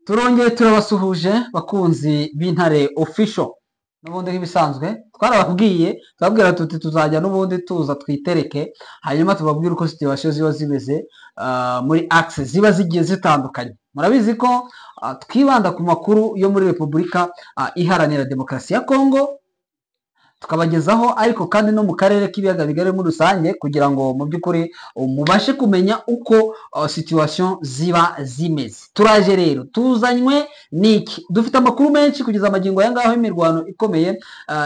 Turongeye turabasuhuje bakunzi b'Intare Official. N'ubundi nk'ibisanzwe twarababwiye, tubabwira tuti tuzajya n'ubundi tuza twitereke, hanyuma tubabwire uko situation ziba zimeze muri axe ziba zigiye zitandukanye. Murabizi ko twibanda ku makuru yo muri Repubulika Iharanira Demokarasi ya Kongo, tukabagezaho ariko kandi no mu karere k'ibiyaga bigari muri rusange, kugira ngo mu by'ukuri mubashe kumenya uko situation ziba zimeze. Turaje rero tuzanywe n'iki? Dufite amakuru menshi kugeza amagingo aya ngaho y'imirwano ikomeye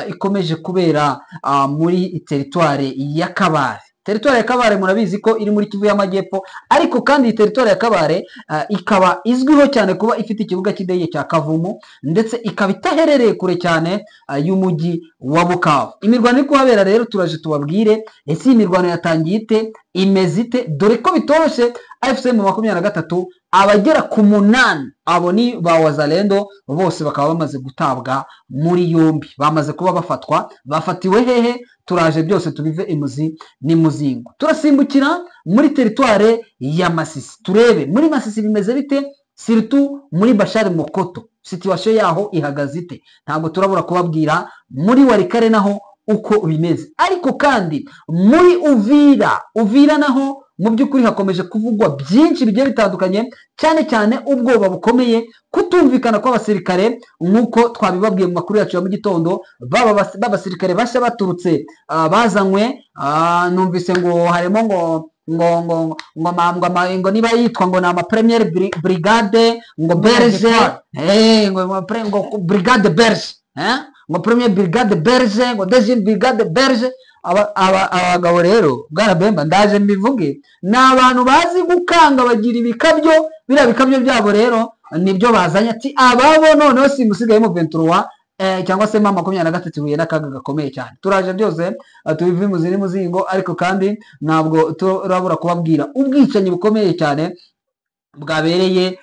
ikomeje kubera muri teritware ya Kabare. Teritwari ya Kabare murabizi ko iri muri Kivu y'Amajyepfo, ariko kandi iyi teritwari ya Kabare ikaba izwiho cyane kuba ifite ikibuga cy'indege cya Kavumu, ndetse ikaba itaherereye kure cyane y'umujyi wa Bukavu. Imirwano iri kuhabera rero turaje tubabwire ese iyi mirwano yatangiye ite, imeze ite, dore ko bitoroshye. AFC M23 abagera ku 8 abo ni ba Wazalendo bose bakaba bamaze gutabwa muri yombi, bamaze kuba bafatwa. Bafatiwe hehe? Turaje byose tubive imuzi n'imuzingo. Turasimbukira muri teritware ya Masisi, turebe muri Masisi bimeze bite, surtout muri Bashari Mokoto situation yaho ihagaze ite. Ntabwo turabura kubabwira muri Walikare naho uko bimeze, ariko kandi muri Uvira, Uvira naho mu by'ukuri hakomeje kuvugwa byinshi bigiye bitandukanye, cyane cyane ubwoba bukomeye, kutumvikana kw'abasirikare nk'uko twabibabwiye mu makuru yacu ya mu gitondo. Baba b'abasirikare bashya baturutse bazanywe, numvise ngo harimo ngo ngo ngo ngo ngo ngo niba yitwa ngo ni ama première brigade ngo belge, ngo ngo brigade belge, ngo première brigade belge, ngo deuxième brigade belge. Abagabo rero bwana Bemba ndaje mbivuge, ni abantu bazi gukanga, bagira ibikabyo. Biriya bikabyo byabo rero nibyo bazanye, ati ababo noneho simusigaye mu 23 cyangwa se M23 ihuye n'akaga gakomeye cyane. Turaje byose tubive imuzi n'imuzingo, ariko kandi ntabwo turabura kubabwira ubwicanyi bukomeye cyane bwabereye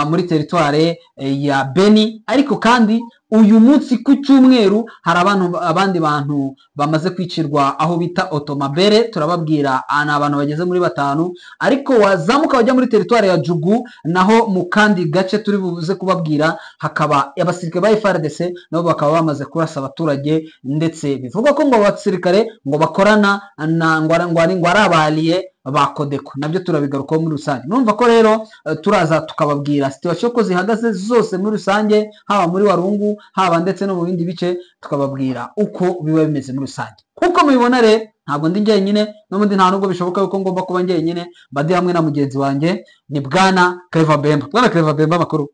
muri teritware ya Beni. Ariko kandi uyu munsi ku cyumweru hari abandi bantu bamaze kwicirwa aho bita Otomabere, turababwira ni abantu bageze muri 5. Ariko wazamuka wajya muri teritware ya Jugu naho mu kandi gace turi buze kubabwira, hakaba abasirikare ba FARDC nabo bakaba bamaze kurasa abaturage, ndetse bivugwa ko ngo abasirikare ngo bakorana na ngo arabaliye ba Kodeko, nabyo turabigarukaho muri rusange. Numva ko rero turaza tukababwira situation ko zihagaze zose muri rusange, haba muri Warungu, haba ndetse no mu bindi bice, tukababwira uko biba bimeze muri rusange. Kuko mubibona rero ntabwo ndi njyenyine, n'ubundi nta nubwo bishoboka yuko ngomba kuba njyenyine, mbadi hamwe na mugenzi wanjye ni bwana Clever Bemba. Bwana Clever Bemba, amakuru?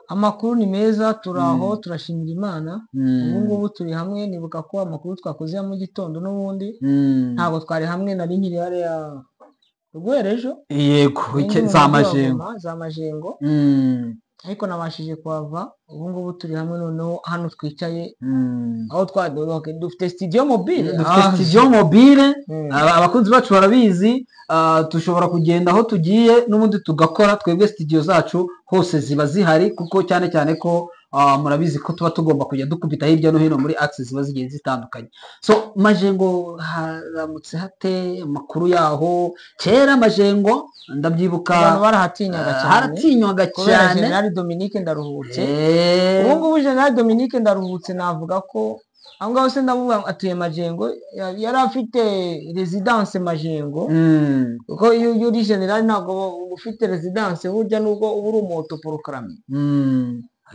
Amakuru ni meza, turaho turashimira Imana. Ubu ngubu turi hamwe. Nibuka ko amakuru twakoze ya mu gitondo n'ubundi ntabwo twari hamwe, nari nkiri hariya guhera ejo. Yego, za Majengo, za Majengo. Ariko nabashije kuhava, ubu ngubu turi hamwe noneho hano twicaye aho dufite studio mobile, dufite studio mobile. Abakunzi bacu barabizi, dushobora kugenda aho tugiye n'ubundi tugakora. Twebwe studio zacu hose ziba zihari, kuko cyane cyane ko murabizi ko tuba tugomba kujya dukubita hirya no hino muri axe ziba zigiye zitandukanye. So Majengo haramutse hate, amakuru yaho? Kera Majengo ndabyibuka abantu barahatinyaga cyane, haratinywaga cyane. General Dominique Ndaruhutse, ubu ngubu General Dominique Ndaruhutse navuga ko aho ngaho se ndavuga atuye Majengo, yari afite residence Majengo, kuko iyo uri general ntabwo ufite residence burya, nubwo uba uri umu proclamé.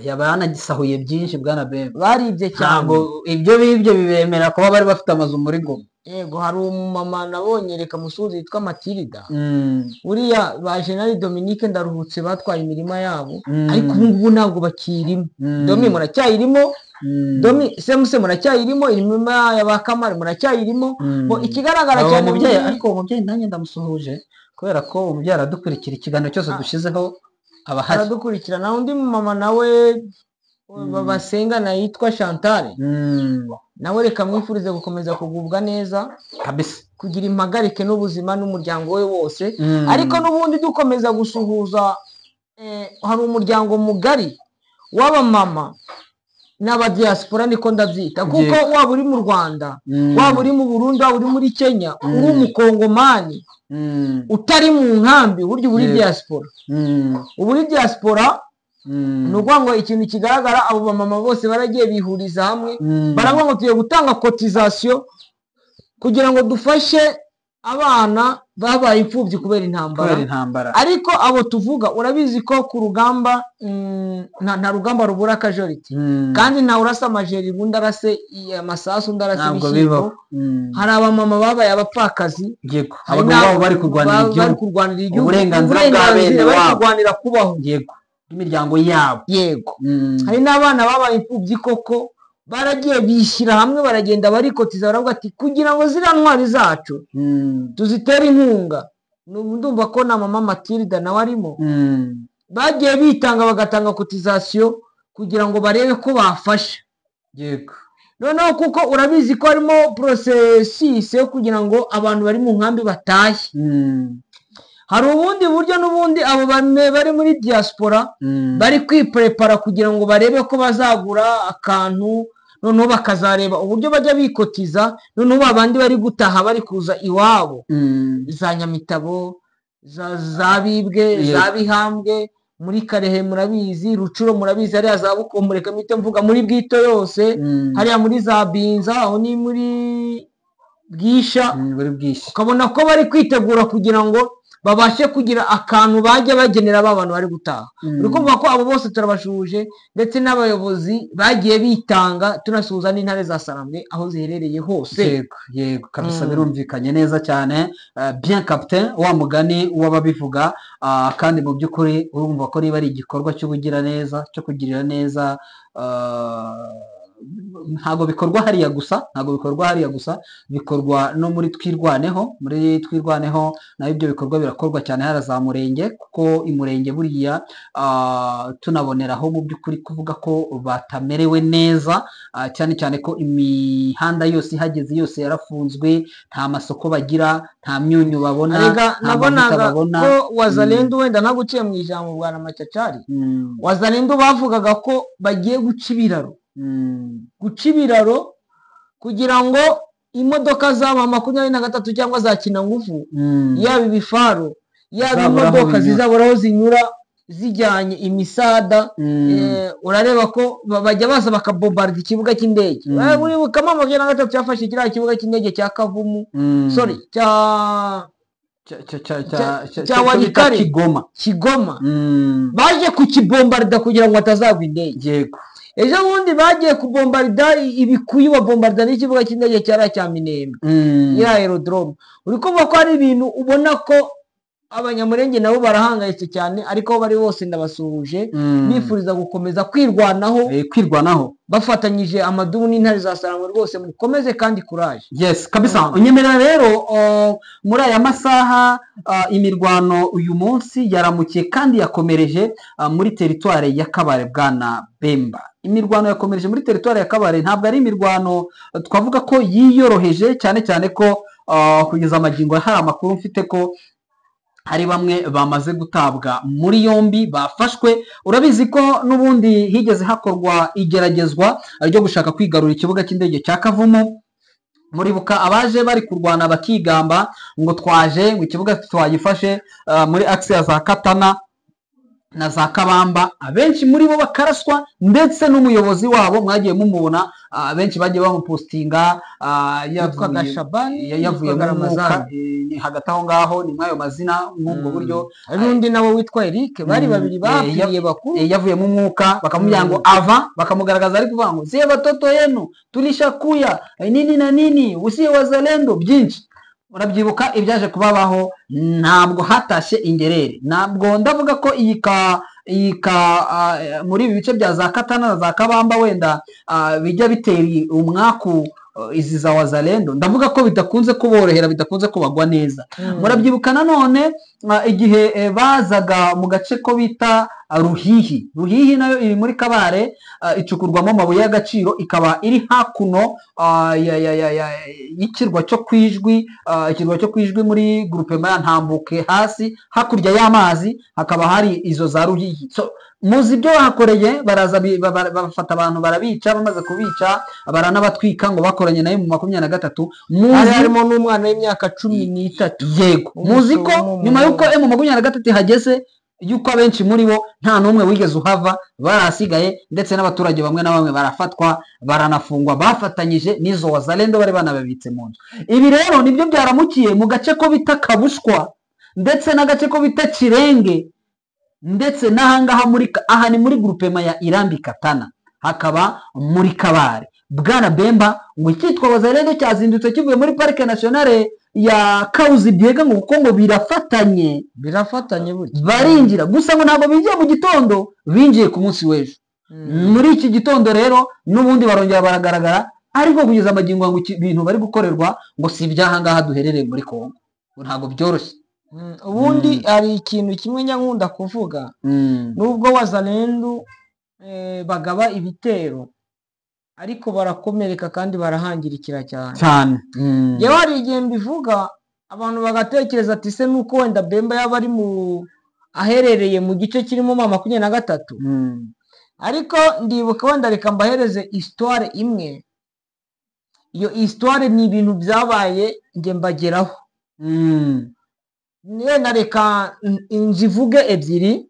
Yaba yanagisahuye byinshi bwana Bemba, baribye cyane. Ibyo bibye bibemera kuba bari bafite amazu muri Goma. Yego, hari umumama nabonye reka musuhuze yitwa Matilda, buriya ba General Dominique Ndaruhutse batwaye imirima yabo, ariko ubu ngubu ntabwo bakirimo. Domi muracyayirimo, Domi semuse muracyayirimo, imirima ya ba Kamari muracyayirimo. Ikigaragara cyane umubyeyi, ariko uwo mubyeyi nanjye ndamusuhuje kubera ko umubyeyi aradukurikira ikiganiro cyose dushyizeho abahari aradukurikirana. Undi mama nawe basengana yitwa Chantal, nawe reka mwifurize gukomeza kugubwa neza kabisa, kugira impagarike n'ubuzima n'umuryango we wose. Ariko n'ubundi dukomeza gusuhuza, hari umuryango mugari w'abamama n'abadiaspora, niko ndabyita, kuko waba uri mu Rwanda, waba uri mu Burundi, waba uri muri Kenya, uri umukongomani utari mu nkambi, burya uri diaspora, uba uri diaspora. Ni ukuvuga ngo ikintu kigaragara, abo bamama bose baragiye bihuriza hamwe, baravuga ngo tugiye gutanga cotisation kugira ngo dufashe abana babaye imfubyi kubera intambara. Ariko abo tuvuga urabizi ko ku rugamba nta rugamba rubura akajoriti, kandi nta urasa amajeri undi arase amasasu undi arase ibishyimbo. Hari abamama babaye abapfakazi, abagabo bari kurwanira igihugu, uburenganzira bwa bene wabo, bari kurwanira kubaho, yego, imiryango yabo, yego. Hari n'abana babaye imfubyi koko baragiye bishyira hamwe, baragenda barikotiza, baravuga ati kugira ngo ziriya ntwari zacu tuzitere inkunga. Ndumva ko na mama Matilda nawe arimo. Bagiye bitanga bagatanga cotisation kugira ngo barebe ko bafasha. Yego. Noneho kuko urabizi ko harimo processus yo kugira ngo abantu bari mu nkambi batahe. Hari ubundi buryo n'ubundi abo bari muri diaspora bari kwiprepara kugira ngo barebe ko bazagura akantu, noneho bakazareba uburyo bajya bikotiza, noneho babandi bari gutaha bari kuza iwabo, za Nyamitabo, za Bibwe, za Bihambwe, muri Karehe murabizi, Rucuro murabizi, hariya za Bukombe, reka mpite mvuga muri Bwito yose, hariya muri za Binza, aho ni muri Bwisha, ukabona ko bari kwitegura kugira ngo babashe kugira akantu bajya bagenera ba bantu bari gutaha. Uri kumva ko abo bose turabashuje, ndetse n'abayobozi bagiye bitanga, tunasuhuza n'intare za Sarambwe aho ziherereye hose. Yego, yego kabisa, birumvikanye neza cyane. Bien captain, wa mugani w'ababivuga, kandi mu by'ukuri urumva ko niba ari igikorwa cy'ubugira neza, cyo kugirira neza, ntabwo bikorwa hariya gusa, ntabwo bikorwa hariya gusa, bikorwa no muri Twirwaneho. Muri Twirwaneho naho ibyo bikorwa birakorwa cyane hara za Murenge, kuko imurenge buriya tunaboneraho mu by'ukuri kuvuga ko batamerewe neza, cyane cyane ko imihanda yose ihageze yose yarafunzwe, nta masoko bagira, nta myunyu babona, nta mavuta babona. Ko Wazalendo wenda naguciye mu ijambo bwana Macacari, Wazalendo bavugaga ko bagiye guca ibiraro, guca ibiraro kugira ngo imodoka zaba 23 cyangwa za Kinangufu, yaba ibifaro, yaba imodoka zizabura aho zinyura zijyanye imisada. Urareba ko bajya baza bakabombarda ikibuga cy'indege. Uribuka mama 23 yafashe kiriya kibuga cy'indege cya Kavumu, sorry, cya Walikale, Kigoma, baje kukibombarda kugira ngo atazagwa indege. Yego. Ejo bundi bagiye kubombarda ibikuyu, babombarda n'ikibuga cy'indege cyari cya Minembwe, ya aerodrome. Uri kumva ko ari ibintu ubona ko abanyamurenge nabo barahangayitse cyane, ariko bari bose ndabasuhuje, bifuriza gukomeza kwirwanaho, kwirwanaho bafatanyije amadubu n'intare za Sarangwe. Rwose mukomeze kandi courage. Yes kabisa. Unyemerera rero muri aya masaha imirwano uyu munsi yaramukiye kandi yakomereje muri teritware ya Kabare bwana Bemba. Imirwano yakomereje muri teritware ya Kabare ntabwo ari imirwano twavuga ko yiyoroheje, cyane cyane ko kugeza amagingo hari amakuru mfite ko hari bamwe bamaze gutabwa muri yombi bafashwe. Urabizi ko n'ubundi higeze hakorwa igeragezwa ryo gushaka kwigarura ikibuga cy'indege cya Kavumu. Muribuka abaje bari kurwana bakigamba ngo twaje ngo ikibuga twagifashe muri axe ya za Katana na za Kabamba, abenshi muri bo bakaraswa, ndetse n'umuyobozi wabo mwagiye mumubona, abenshi bagiye bamupostinga, yavuye mu mwuka hagati aho ngaho, ni mwayo mazina nk'ubwo buryo. Hari undi nawe witwa Eric, bari babiri bapfiriye bakuru, yavuye mu mwuka bakamubwira ngo ava, bakamugaragaza ari kuvuga ngo siye batoto yenu tulishakuya nini na nini usiye wazalendo byinshi. Urabyibuka ibyaje kubabaho, ntabwo hatashye ingerere. Ntabwo ndavuga ko iyi muri ibi bice bya za Katana na za Kabamba wenda bijya bitera umwaku izi za Wazalendo, ndavuga ko bidakunze kuborohera, bidakunze kubagwa neza. Murabyibuka nanone igihe bazaga mu gace ko bita Ruhihi. Ruhihi nayo iri muri Kabare, icukurwamo amabuye y'agaciro, ikaba iri hakuno y'ikirwa cyo Kwijwi, ikirwa cyo Kwijwi muri groupement ya Ntambuke hasi hakurya y'amazi hakaba hari izo za Ruhihi. So muzi ibyo bahakoreye, baraza bafata abantu barabica, bamaze kubica baranabatwika ngo bakoranye nayo mu 23. Muzi harimo n'umwana w'imyaka 13. Yego, muzi ko nyuma y'uko M23 hageze yuko abenshi muri bo nta n'umwe wigeze uhava, barasigaye, ndetse n'abaturage bamwe na bamwe barafatwa baranafungwa, bafatanyije n'izo Wazalendo bari banababitse mu nzu. Ibi rero nibyo byaramukiye mu gace ko bita Kabushwa ndetse n'agace ko bita Kirenge, ndetse n'ahangaha muri aha ni muri grupema ya Irambi Katana, hakaba muri Kabare. Bwana Bemba ngo icyitwa Wazalendo cyazindutse kivuye muri Parike Nationale ya Kahuzi Biega, ngo kuko ngo birafatanye burya barinjira, gusa ngo ntabwo binjiye mu gitondo, binjiye ku munsi w'ejo. Muri iki gitondo rero n'ubundi barongera baragaragara, ariko kugeza amagingo ngo ibintu bari gukorerwa ngo si ibyahangaha duherereye muri Kongo, ngo ntabwo byoroshye. Ubundi hari ikintu kimwe njya nkunda kuvuga, nubwo Wazalendo bagaba ibitero ariko barakomereka kandi barahangirikira cyane cyane. Yewe hari igihe mbivuga abantu bagatekereza ati se nuko wenda Bemba yaba ari mu aherereye mu gice kirimo M23. Ariko ndibuka wenda reka mbahereze histoire imwe. Iyo histoire ni ibintu byabaye nge mbageraho. Niyo reka nzivuge ebyiri.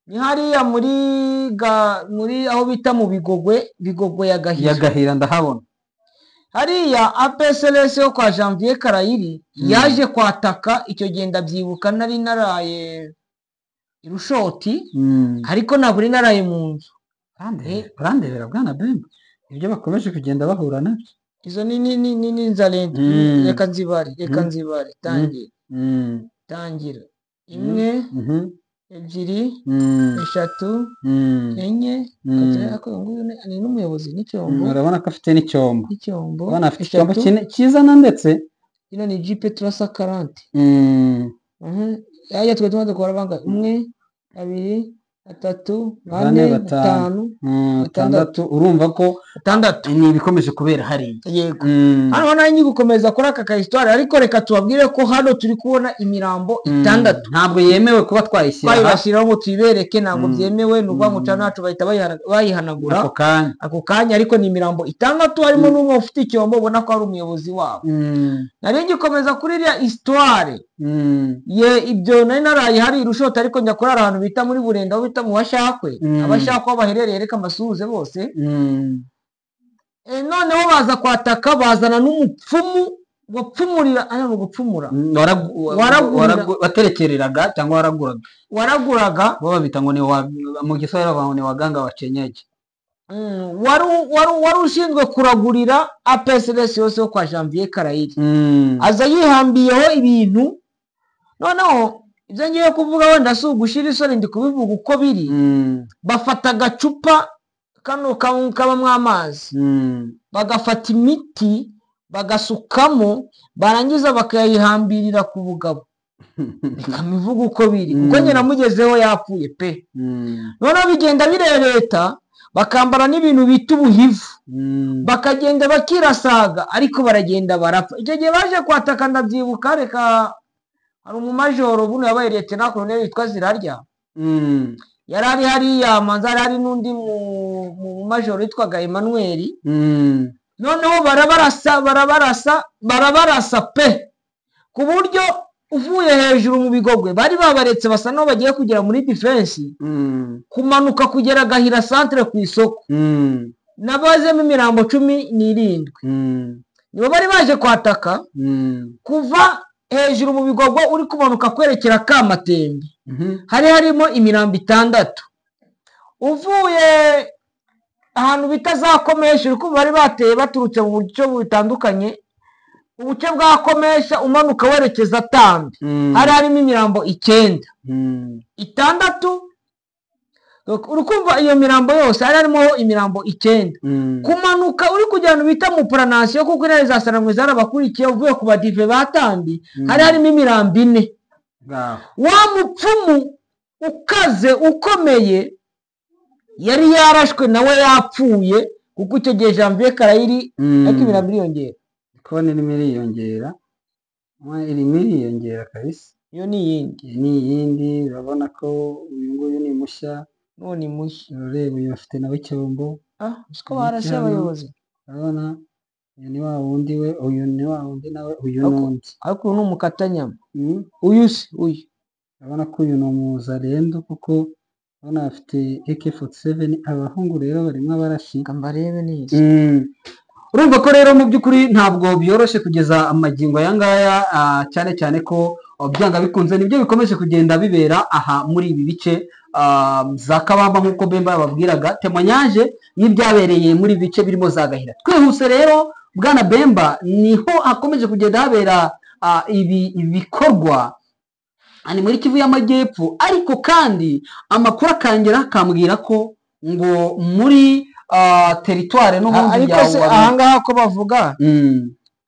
Ni hariya muri aho bita mu Bigogwe ya Gahira. Ya Gahira ndahabona. Hariya APSLS yo kwa Janvier Karayiri yaje kwataka, icyo genda byibuka nari naraye irushoti, ariko ntabwo nari naraye mu nzu. Urandebera bwana Bemba ibyo bakomeje kugenda bahura nabyo. Izo ni nzalendo. Reka nzibare tangira. Tangira. Imwe, ebyiri, eshatu, enye, ni n'umuyobozi n'icyombo. Urabona ko afite n'icyombo. Urabona afite icyombo kizana, ndetse ino ni Jeep Tracer 40. Yajya twe tumaze kubara bangahe? 1 2 3 4 5 6. Urumva ko 6 ni ibikomeje kubera hariya. Yego. Hano nayo gukomeza kuri aka ka histoire, ariko reka tubabwire ko hano turi kubona imirambo 6. Ntabwo yemewe kuba twayishyira twayibashyiraho ngo tuyibereke, ntabwo byemewe, nuva mu cana wacu bahita bayihanagura ako kanya, ariko ni imirambo 6 harimo n'umwe ufite icyombo ubona ko ari umuyobozi wabo. Nari ngikomeza kuri iriya histoire. Ye ibyo nari naraye hari irushota, ariko njya kurara ahantu bita muri Burenda, aho bita mu Bashakwe. Abashakwe baherereye reka mbasuhuze bose. Noneho baza kwataka, bazana n'umupfumu wapfumurira, aya mu gupfumura waterekereraga cyangwa waraguraga, bo babita ngo ni mu Giswahili bavuga ngo ni waganga wa kienyeji. Wari ushinzwe kuragurira APSLS yose yo kwa Janvier Karayiri. Aza yihambiyeho ibintu. Noneho ibyo ngiye kuvuga wenda si ugushira isoni, ndi kubivuga uko biri. Bafata agacupa kano kabamwo amazi, bagafata imiti bagasukamo, barangiza bakayihambirira ku bugabo. Reka mbivuge uko biri, kuko njye namugezeho yapfuye pe. Noneho bigenda birereta, bakambara n'ibintu bita ubuhivu, bakagenda bakirasaga, ariko baragenda barapfa. Icyo gihe baje kwataka ndabyibuka, reka hari umumajoro buno yabaye lieutenant colonel witwa Zirarya. Yari ari hariya manza, hari n'undi mu majoro witwaga Emmanuel. Noneho barabarasa pe, ku buryo uvuye hejuru mu Bigogwe bari babaretse basa n'aho bagiye kugera muri defense, kumanuka kugera Gahira centre ku isoko. Nabazemo imirambo 17. Nibo bari baje kwataka kuva hejuru mu Bigogwe uri kumanuka kwerekera Kamatembe. Hari harimo imirambo 6. Uvuye ahantu bita za Komesha, uri kumva bari bateye baturutse mu buryo butandukanye, ubuce bwa Komesha umanuka werekeza Tambi, hari harimo imirambo 9. 6. Urukumva iyo mirambo yose hari harimo imirambo 9. Kumanuka uri kujyana bita mu Pranasiyo, kuko intare za Sarangwe zarabakurikiye uvuye ku badive batambi, hari harimo imirambo 4. Wa mupfumu ukaze ukomeye yari yarashwe nawe yapfuye, kuko icyo gihe Janvier Karayiri ariko imirambo iriyongera. Kubona irimo iriyongera, irimo iriyongera kabisa. Iyo ni iyindi. Ni iyindi, urabona ko uyu nguyu ni mushya. None mushya. Ureba uyu afite nawe icyombo. Siko barashe abayobozi. Urabona uyu ni wa wundi we, uyu ni wa wundi nawe, uyu n'undi. Ariko uyu ni umukatanyama. Uyu si uyu. Urabona ko uyu ni umuzalendo kuko urabona afite AK47. Abahungu rero barimo abarashi. Reka mbarebe neza. Urumva ko rero mu by'ukuri ntabwo byoroshye kugeza amagingo aya ngaya, cyane cyane ko byanga bikunze nibyo bikomeje kugenda bibera aha muri ibi bice za Kabamba, nk'uko Bemba yababwiraga témoignage y'ibyabereye muri ibi bice birimo za Gahira. Twihuse rero, bwana Bemba, niho hakomeje kugenda habera ibi bikorwa, ni muri Kivu y'Amajyepfo. Ariko kandi amakuru akangera akambwira ko ngo muri territoire n'ubundi Ariko ya se Waru- ahangaha ko bavuga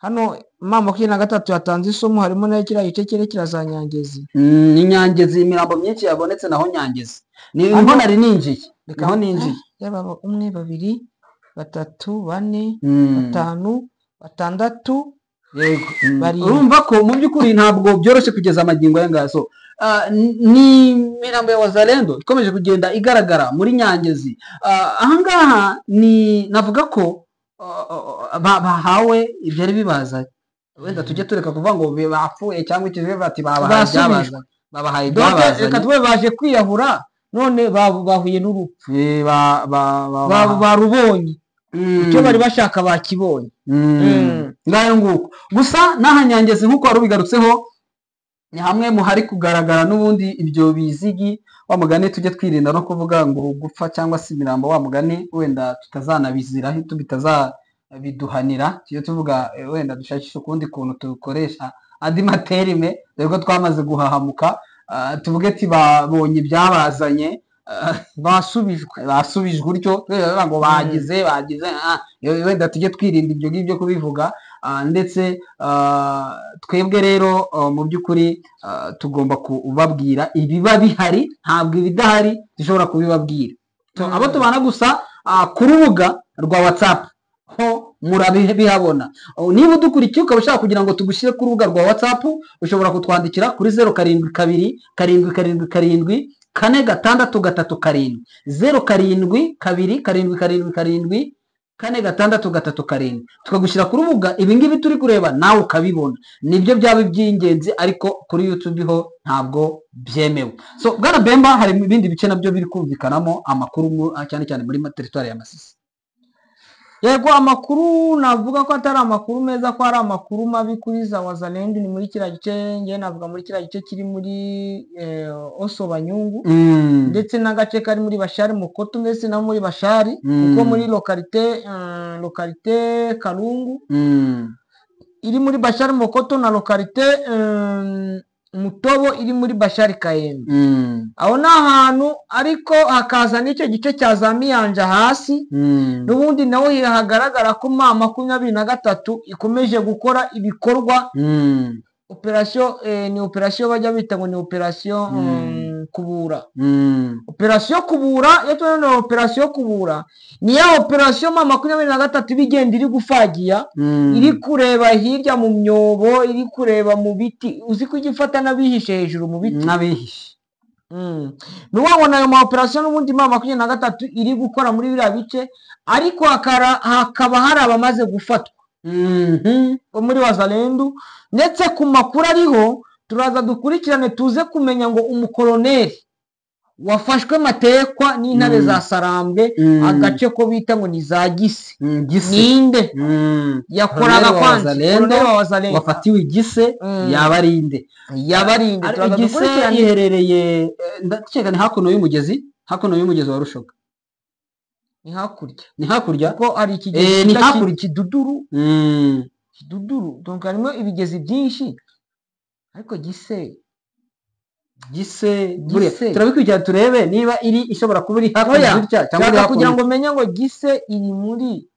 hano M23 yatanze isomo, harimo na kiriya gice cyerekera za Nyangezi. Ni Nyangezi, imirambo myinshi yabonetse naho Nyangezi ni Hano- niho nari ninjiye, niho ninjiye. Yaba umwe, babiri, batatu, bane, batanu, batandatu, Yego. Barindwi. Urumva ko mu by'ukuri ntabwo byoroshye kugeza amagingo aya ngaya. So ni imirambo ya wazalendo ikomeje kugenda igaragara muri Nyangezi. Ahangaha ni navuga ko bahawe ibyari bibazanye. Wenda tujye tureka kuvuga ngo bapfuye cyangwa iki, bati babahaye Basubijwe. ibyabazanye, babahaye Donc reka ibyabazanye. tube baje kwiyahura none bahuye n'urupfu. Eh, Barubonye, icyo bari bashaka bakibonye. Ngayo nguko. Gusa n'aha Nyangezi, nk'uko wari ubigarutseho, ni hamwe mu hari kugaragara n'ubundi ibyo bizigi. Wa mugani tujye twirinda no kuvuga ngo gupfa cyangwa se imirambo, wa mugani wenda tutazanabizira, bitazabiduhanira. Tujye tuvuga wenda dushakishe ukundi kuntu tukoresha andi ma termes, dore ko twamaze guhahamuka. Tuvuge ati babonye ibyabazanye, Basubijwe. Basubijwe utyo, twese ngo bagize wenda tujye twirinda ibyo ngibyo kubivuga. Ndetse twebwe rero mu by'ukuri tugomba kubabwira ibiba bihari, ntabwo ibidahari dushobora kubibabwira. So, abo tubana gusa ku rubuga rwa WhatsApp ho murabihabona. Oh, niba udukurikiye ukaba ushaka kugira ngo tugushyire ku rubuga rwa WhatsApp, ushobora kutwandikira kuri 0727774637, 0727774637, tukagushyira ku rubuga. Ibi ngibi turi kureba nawe ukabibona, nibyo byaba iby'ingenzi, ariko kuri YouTube ho ntabwo byemewe. So bwana Bemba, hari ibindi bice nabyo biri kumvikanamo amakuru cyane cyane muri territoire ya Masisi. Yego, amakuru navuga ko atari amakuru meza, ko ari amakuru mabi kuri za wazalendo, ni muri kiriya gice, ngewe navuga muri kiriya gice kiri muri Oso Banyungu, ndetse n'agace kari muri Bashari Mukoto, ndetse no muri Bashari, kuko muri localité Karungu iri muri Bashari Mukoto na localité Mutobo iri muri Bashari Kayembe. Aho ni ahantu, ariko hakaza n'icyo gice cya za Miyanja hasi, n'ubundi nawe hagaragara ko M23 ikomeje gukora ibikorwa opération, ni opération bajya bita ngo ni opération kubura. Opération kubura, iyo tubona opération kubura, ni ya opération M23 iba igenda iri gufagiya, iri kureba hirya mu myobo, iri kureba mu biti, uzi ko ijya ifata n'abihishe hejuru mu biti. N'abihishe. Ni ukuvuga ngo ayo ma opération n'ubundi M23 iri gukora muri biriya bice, ariko hakaba hari abamaze gufatwa bo muri wazalendu. Ndetse ku makuru ariho turaza dukurikirane, tuze kumenya ngo umukoloneli wafashwe matekwa n'intare za Sarambwe, agace ko bita ngo ni za Gise, Gise. Ninde yakoraga Koloneli wa kwanza Wazalendo koloneli wa Wazalendo wafatiwe Gise yaba ari inde? Yabarinde. Turaza Gise dukurikirane. iherereye, ndakeka ni hakuno y'umugezi, hakuno y'umugezi wa Rushoka. Ni hakurya. Ni hakurya. Kuko hari ikigezi Ni bita hakurya. Kiduduru. Kiduduru, donc harimo ibigezi byinshi, ariko Gise Gise Gise. Buriya turabikurikirana turebe niba iri ishobora kuba iri hakurya Oya, gutya cyangwa iri nshaka kugira hakuno. ngo menye ngo Gise iri muri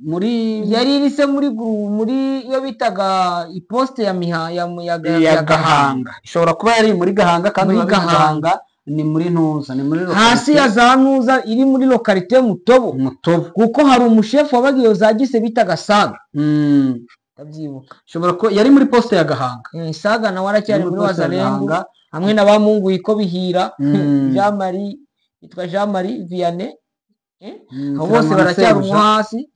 Muri yari iri se muri muri iyo bitaga iposite ya miha ya ya, ya ya Gahanga, ishobora kuba yari muri Gahanga kandi Muri urabizi. Gahanga. Gahanga ni muri Ntuza, ni muri Hasi ya za Ntuza, iri muri localité Mutobo. Mutobo. Kuko hari umushefu wabaga iyo za Gise bitaga Saga, ndabyibuka. Ishobora kuba yari muri poste ya Gahanga. Saga nawe aracyari muri poste ya Wazalendu Gahanga. hamwe na ba Mungu iko bihira, Jean Marie, yitwa Jean Marie Vianney, abo bose Kiramana baracyari Sebuja. umwo hasi.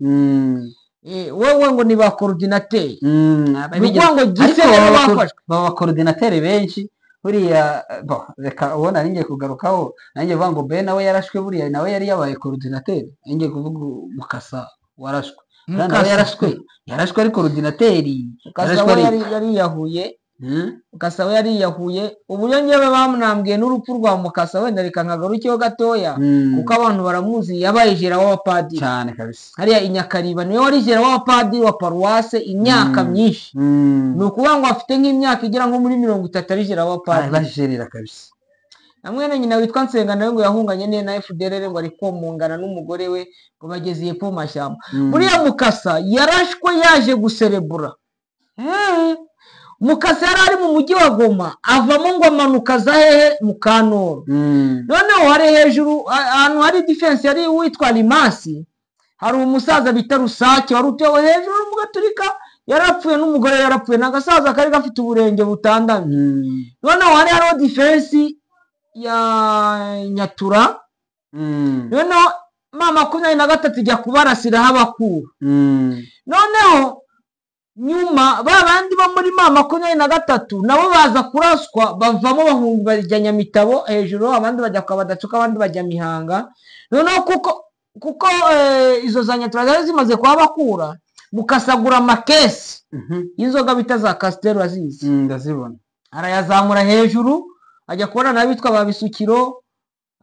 Wowe ngo ni ba coordinateur. Ni ukuvuga ngo Gise bafashwe. Baba coordinateur benshi buriya. Bo reka ubona ngiye kugarukaho nanjye vuga ngo Ben nawe yarashwe, buriya nawe yari yabaye coordinateur. Ngiye kuvuga Mukasa warashwe, nawe yarashwe ari coordinateur. Mukasa we yariyahuye. Mukasa we yariyahuye. Uburyo ngewe bamunambwiye n'urupfu rwa Mukasa, wenda reka nkagarukeho gatoya, kuko abantu baramuzi, yabaye jera w'abapadiri cyane kabisa. Hariya i Nyakariba niwe wari jera w'abapadiri wa paruwase imyaka myinshi. Ni ukuvuga ngo afite nk'imyaka igera nko muri 30 ari jera w'abapadiri. Bajerera kabisa. Na mwene nyina witwa Nsenga nawe ngo yahunganye na FDLR, ngo ari komungana n'umugore we ngo bageze hepfo mu mashyamba. Buriya Mukasa yarashwe yaje guserebura. Mukasa yari ari mu mujyi wa Goma, avamo ngo amanuka aza hehe? Mu Kanoro. Noneho hari hejuru ahantu hari defense yari witwa Limasi, hari umusaza bita Rusake wari utuye hejuru mu Gaturika, yarapfuye n'umugore yarapfuye, n'agasaza kari gafite uburenge butandamye. Noneho hari hariho defense ya Nyatura. Noneho M23 ijya kubarasiraho abakura. Noneho nyuma ba bandi bo muri M23 nabo baza kuraswa, bavamo bahunga bajya Nyamitabo hejuru, abandi bajya kwa Badacuka, abandi bajya Mihanga. Noneho kuko izo za Nyatura zari zimaze kuhabakura, Mukasagura amakesi y'inzoga bita za Castel azizi, ndazibona, arayazamura hejuru, ajya kubonana n'abitwa ba Bisukiro,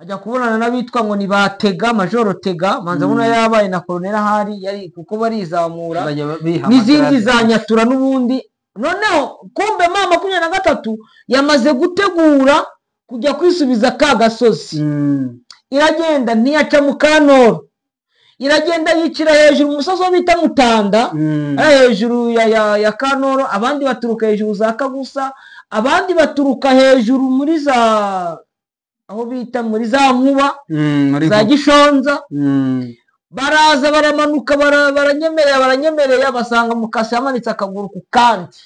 ajya kubonana n'abitwa ngo ni ba Tega, Majoro Tega, manza buno yabaye na Colonel ahari yari, kuko barizamura n'izindi za Nyatura n'ubundi. Noneho kumbe M23 yamaze gutegura kujya kwisubiza ka gasozi. Iragenda ntiyaca mu Kanoro, iragenda yicira hejuru umusozi bita Mutanda, hejuru ya Kanoro, abandi baturuka hejuru za Kagusa, abandi baturuka hejuru muri za aho bita muri za Nkuba, za Gishonza. Baraza baramanuka, baranyemerera basanga Mukasa yamanitse akaguru ku kandi.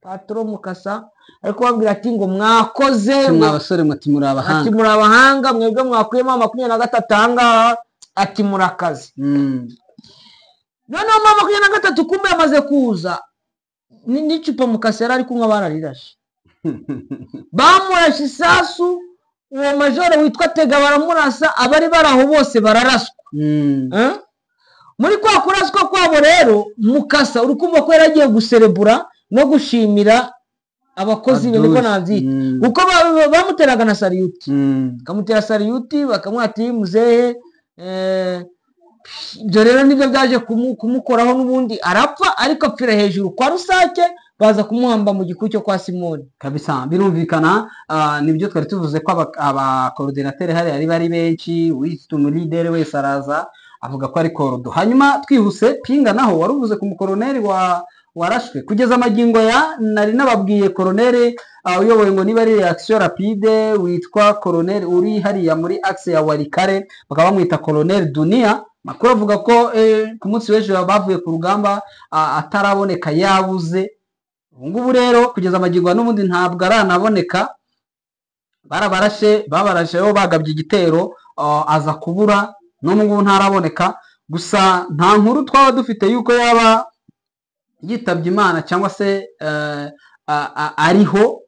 Patro Mukasa ariko babwira ati ngo mwakoze mwabasore, muti muri abahanga, ati muri abahanga mwebwe mwakuyemo 23 ahangaha, ati murakaze. Noneho M23 kumbe yamaze kuza n'icupa Mukasa yari ari kunywa bararirashe, bamurashe isasu. Uwo majoro witwa Tega baramurasa, abari baraho bose bararaswa. Muri kwa kuraswa kwabo rero, Mukasa uri kumva ko yaragiye guserebura no gushimira abakozi be, niko nabyita, kuko bamuteraga na sariyuti, bakamutera sariyuti bakamuha ati muzehe. Ibyo rero nibyo byaje kumukoraho n'ubundi arapfa, ariko apfira hejuru kwa Rusake, baza kumuhamba mu giku cyo kwa Simoni kabisa. Birumvikana, nibyo twari tuvuze ko aba coordinateur hari ari bari benshi, witwa umulidere wese araza avuga ko ari korodo. Hanyuma twihuse Pinga naho waruvuze ku mukoroneri warashwe kugeza amagingo ya nari nababwiye koroneri uyoboye ngo niba ari reaction rapide witwa koroneri uri hariya muri axe ya Walikare, bakaba bamwita koroneri Dunia. Makuru avuga ko ku munsi w'ejo bavuye ku rugamba ataraboneka, yabuze. Ubu ngubu rero kugeza amagingo n'ubundi ntabwo aranaboneka, babarashe bagabye igitero, aza kubura, n'ubu ngubu ntaraboneka. Gusa nta nkuru twaba dufite yuko yaba yitabye Imana cyangwa se ariho.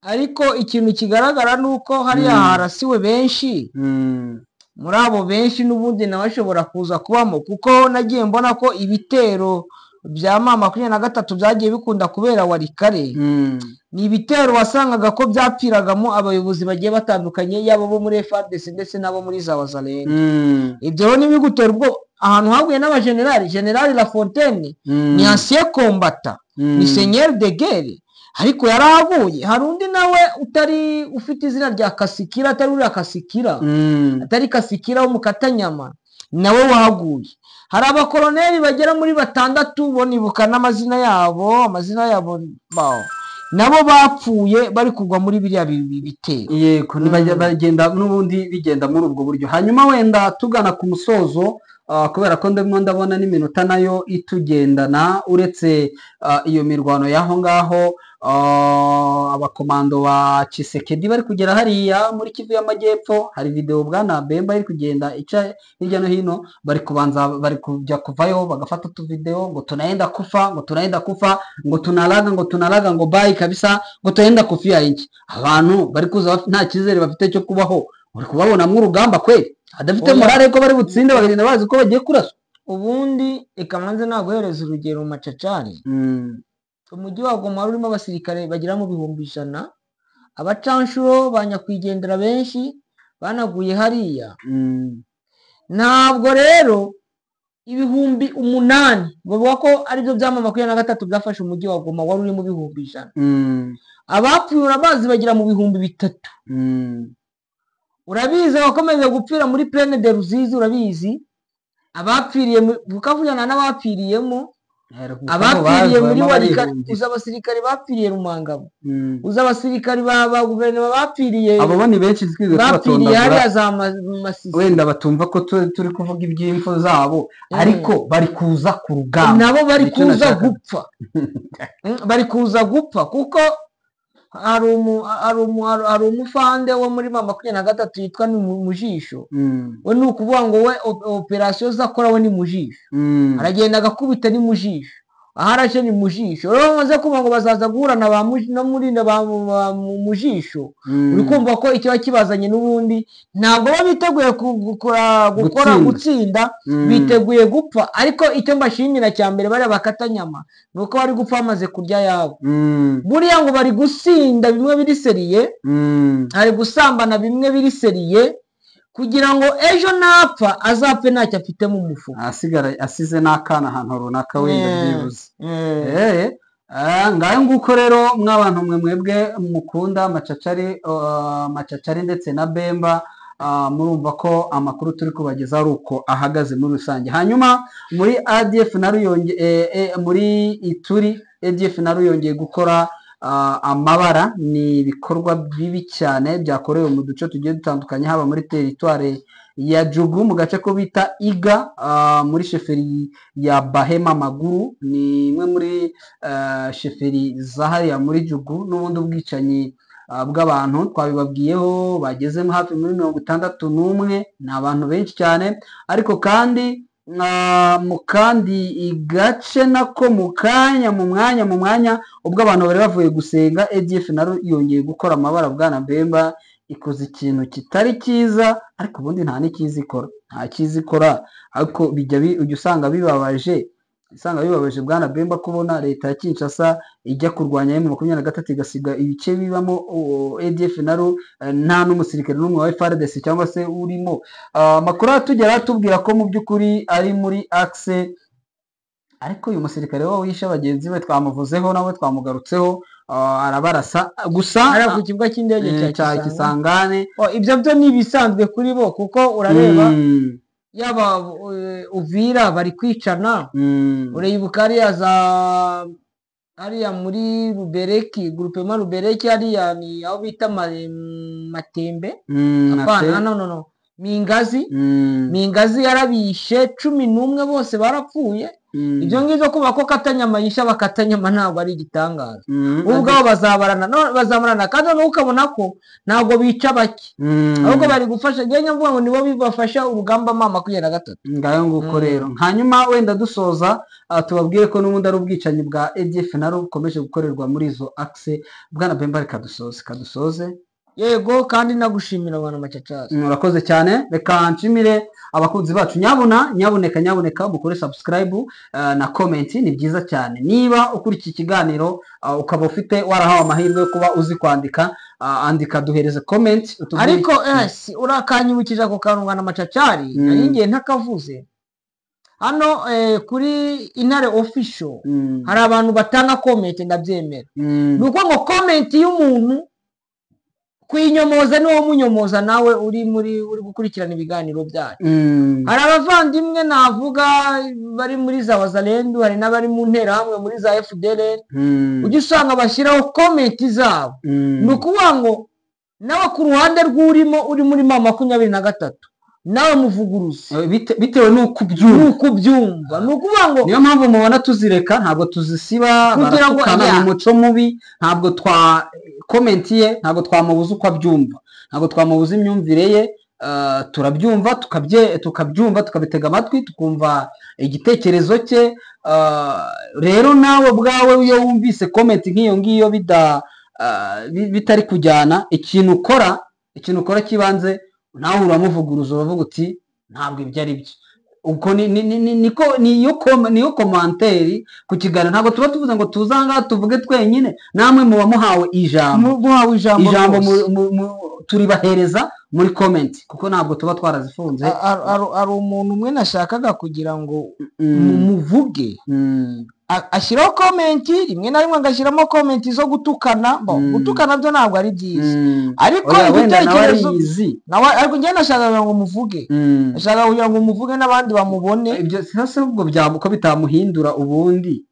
Ariko ikintu kigaragara nuko hariya harasiwe benshi. Muri abo benshi n'ubundi nawe ashobora kuza kubamo, kuko nagiye mbona ko ibitero bya M23 byagiye bikunda kubera Walikare. Ni ibitero wasangaga ko byapfiragamo abayobozi bagiye batandukanye, yaba bo muri FARDC ndetse n'abo muri za Wazalendo. Ibyo rero nibigutera ubwo ahantu haguye n'abagenerali, General Lafontaine ni ancien combattant, ni seigneur de guerre, ariko yarahaguye. Hari undi nawe utari ufite izina rya Kasikira, atari uriya Kasikira, atari Kasikira wo mu Katanyama, nawe wahaguye. Hari abakoroneri bagera muri 6 bo nibuka n'amazina yabo, amazina yabo bawo nabo bapfuye bari kugwa muri biriya bitero. Yego, bagenda n'ubundi bigenda muri ubwo buryo. Hanyuma wenda tugana ku musozo, kubera ko ndimo ndabona n'iminota nayo itugendana, uretse iyo mirwano y'aho ngaho, abakomando ba Tshisekedi bari kugera hariya muri Kivu y'Amajyepfo. Hari video, bwana Bemba, iri kugenda ica hirya no hino, bari kubanza bari kujya kuvayo bagafata utuvideo ngo "Tunaenda kufa", ngo "Tunaenda kufa", ngo "Tunalaga", ngo "Tunalaga", ngo "Bye kabisa", ngo "Tunaenda kufia inchi". Abantu bari kuza nta cyizere bafite cyo kubaho, uri kubabonamo urugamba kweli adafite Oya. morale ko bari butsinde, bagenda bazi ko bagiye kuraswa. Ubundi reka manze naguhereza urugero, Macacari. Umujyi wa Goma wari urimo abasirikare bagera mu 100,000, abacanshuro ba nyakwigendera benshi banaguye hariya. Ntabwo rero 8,000 bavuga ko aribyo bya M23 byafashe umujyi wa Goma wari urimo 100,000. Abapfuye urabazi, bagera mu 3000. Urabizi abakomeza gupfira muri Plaine de Ruzizi, urabizi abapfiriye Bukavuyana n'abapfiriyemo, abapfiriye muri Warika. Uzi abasirikare bapfiriye Rumangabo, uzi abasirikare ba guverinoma bapfiriye Abo bo ni benshi, twize bapfiriye tubatondagura. hariya za Masisi. Wenda batumva ko turi kuvuga iby'impfu zabo, ariko bari kuza ku rugamba. Nabo bari Nicyo kuza nashakaga. gupfa. Bari kuza gupfa kuko hari umufande wo muri M23 yitwa ni Mujisho. We ni ukuvuga ngo we operasiyo ze akora we ni mu jisho. Aragenda agakubita ni mu jisho, aho arashe ni mu jisho. Rero bamaze kumva ngo bazaza guhura na ba no muri na ba Mujisho, uri kumva ko ikiba kibazanye n'ubundi ntabwo baba biteguye gukora Gutsinda. gutsinda. Biteguye gupfa. Ariko icyo mbashimira cya mbere, bariya bakatanyama, ni uko bari gupfa bamaze kurya ayabo. Buriya ngo bari gusinda bimwe biri sérieux, hari gusambana bimwe biri sérieux, kugira ngo ejo napfa azapfe ntacyo afite mu mufuka. Asigara asize n'akana ahantu runaka wenda byibuze. Ngayo nguko rero, mw'abantu mwe mwebwe mukunda Macacari, Macacari ndetse na Bemba, murumva ko amakuru turi kubagezaho ari uko ahagaze muri rusange. Hanyuma muri ADF na Ruyonge, muri Ituri ADF na yongeye gukora amabara. Ni ibikorwa bibi cyane byakorewe mu duce tugiye dutandukanye, haba muri teritware ya Jugu mu gace ko bita Iga, muri sheferi ya Bahema Maguru, ni imwe muri sheferi zahariya muri Jugu. N'ubundi ubwicanyi bw'abantu twabibabwiyeho, bagezemo hafi muri 61, ni abantu benshi cyane. Ariko kandi mu kandi gace nako mu kanya mu mwanya ubwo abantu bari bavuye gusenga, ADF nayo yongeye gukora amabara. Bwana Bemba, ikoze ikintu kitari cyiza, ariko ubundi nta n'ikiza ikora, nta cyiza ikora, ariko bijya ujya usanga bibabaje, bwana Bemba, kubona leta ya Kinshasa ijya kurwanya M23 igasiga ibice bibamo ADF nayo, nta n'umusirikare n'umwe wa FARDC cyangwa se urimo. Amakuru atugera atubwira ko mu by'ukuri ari muri axe, ariko uyu musirikare we wishe bagenzi be twamuvuzeho, nawe twamugarutseho, arabarasa gusa. Hariya ku kibuga cy'indege cya cya Kisangani. Kisangani. Oh, ibyo byo ni ibisanzwe kuri bo, kuko urareba yaba Uvira bari kwicana. Uribuka hariya za hariya muri Rubereki, groupement Rubereki, hariya ni aho bita Matembe. Apana, no, no, no, Mingazi. Mingazi yarabishe 11 bose barapfuye. Ibyo ngibyo kuba ko Katanyama yishe abakatanyama ntabwo ari igitangaza. Bo ubwabo bazabarana, no, bazamarana. Kandi noneho ukabona ko ntabwo bica bake, ahubwo bari gufasha. Njye mvuga ngo nibo bibafasha urugamba M23. Ngayo nguko. Rero hanyuma wenda dusoza, tubabwire ko n'ubundi ari ubwicanyi bwa ADF naro bukomeje gukorerwa muri izo axe. Bwana Bemba, reka dusoze, kadusoze. Yego, kandi nagushimira abantu, Macacasi. Murakoze cyane. Reka nshimire abakunzi bacu. Nyabuna, nyabuneka, nyabuneka mukore subscribe na comment, ni byiza cyane. Niba ukurikiye ikiganiro, ukaba ufite warahawe amahirwe yo kuba uzi kwandika, andika, duhereze comment, utubwire. Ariko si urakanyibukije ako kantu ngana, Macacari. Nari ngiye ntakavuze hano kuri Intare Official. Hari abantu batanga comment, ndabyemera. Ni ukuvuga ngo comment y'umuntu kuyinyomoza niwo munyomoza nawe uri muri uri gukurikirana ibiganiro byacu. Hari abavandimwe navuga bari muri za Wazalendu, hari n'abari mu Nterahamwe, muri za FDLR, ujya usanga bashyiraho comment zabo. Ni ukuvuga ngo nawe ku ruhande rw'urimo uri muri M23. Nawe muvuguruze. Bitewe n'uko ubyumva. Nuko ubyumva, ni ukuvuga ngo Niyo mpamvu mubona tuzireka, ntabwo tuzisiba. Kugira ngo Baratukana, ni umuco mubi. Ntabwo twa comment ye, ntabwo twamubuza uko abyumva, ntabwo twamubuza imyumvire ye. Turabyumva, tukabyumva, tukabitega amatwi, tukumva igitekerezo cye. Rero nawe ubwawe iyo wumvise comment nk'iyo ngiyo bitari kujyana, ikintu ukora cy'ibanze, nawe uramuvuguruza, uravuga uti: "Ntabwo ibyo ari byo." Ubwo niko niyo commentaire ku kiganiro. Ntabwo tuba tuvuze ngo tuze aha ngaha tuvuge twenyine, namwe muba muhawe ijambo. Muhawe ijambo Ijambo rwose. Turibahereza muri comment, kuko ntabwo tuba twarazifunze. Hari umuntu umwe nashakaga kugira ngo muvuge. Ashyiraho comment, rimwe na rimwe agashyiramo comment zo gutukana. Bo, gutukana byo ntabwo ari byiza, ariko Oya, wenda nawe ibitekerezo ariyizi. Nawe, ariko njyewe nashakaga ngo muvuge, nashakaga kugira ngo muvuge n'abandi bamubone. Ibyo se ubwo ko bitamuhindura ubundi?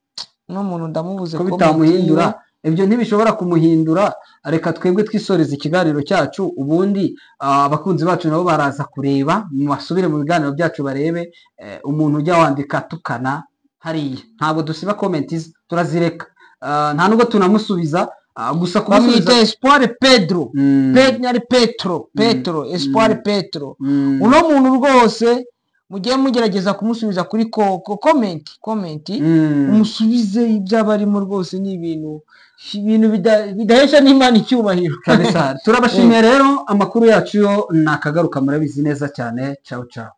N'umuntu ndamubuze Ko comment bitamuhindura? yiwe. Ibyo ntibishobora kumuhindura. Reka twebwe twisoreze ikiganiro cyacu, ubundi abakunzi bacu nabo baraza kureba, basubire mu biganiro byacu barebe umuntu ujya wandika atukana hariya. Ntabwo dusiba comment ze, turazireka. Nta nubwo tunamusubiza, gusa kumusubiza Bamwita Espoir Pedro. Ari Petro, Petro, Espoir Petro. Uno muntu rwose mugiye mugerageza kumusubiza kuri comment, umusubize ibyo aba arimo. Rwose ni ibintu bidahesha n'Imana icyubahiro. Kabisa, turabashimiye. Rero amakuru yacu yo nakagaruka, murabizi neza cyane. Ciao ciao.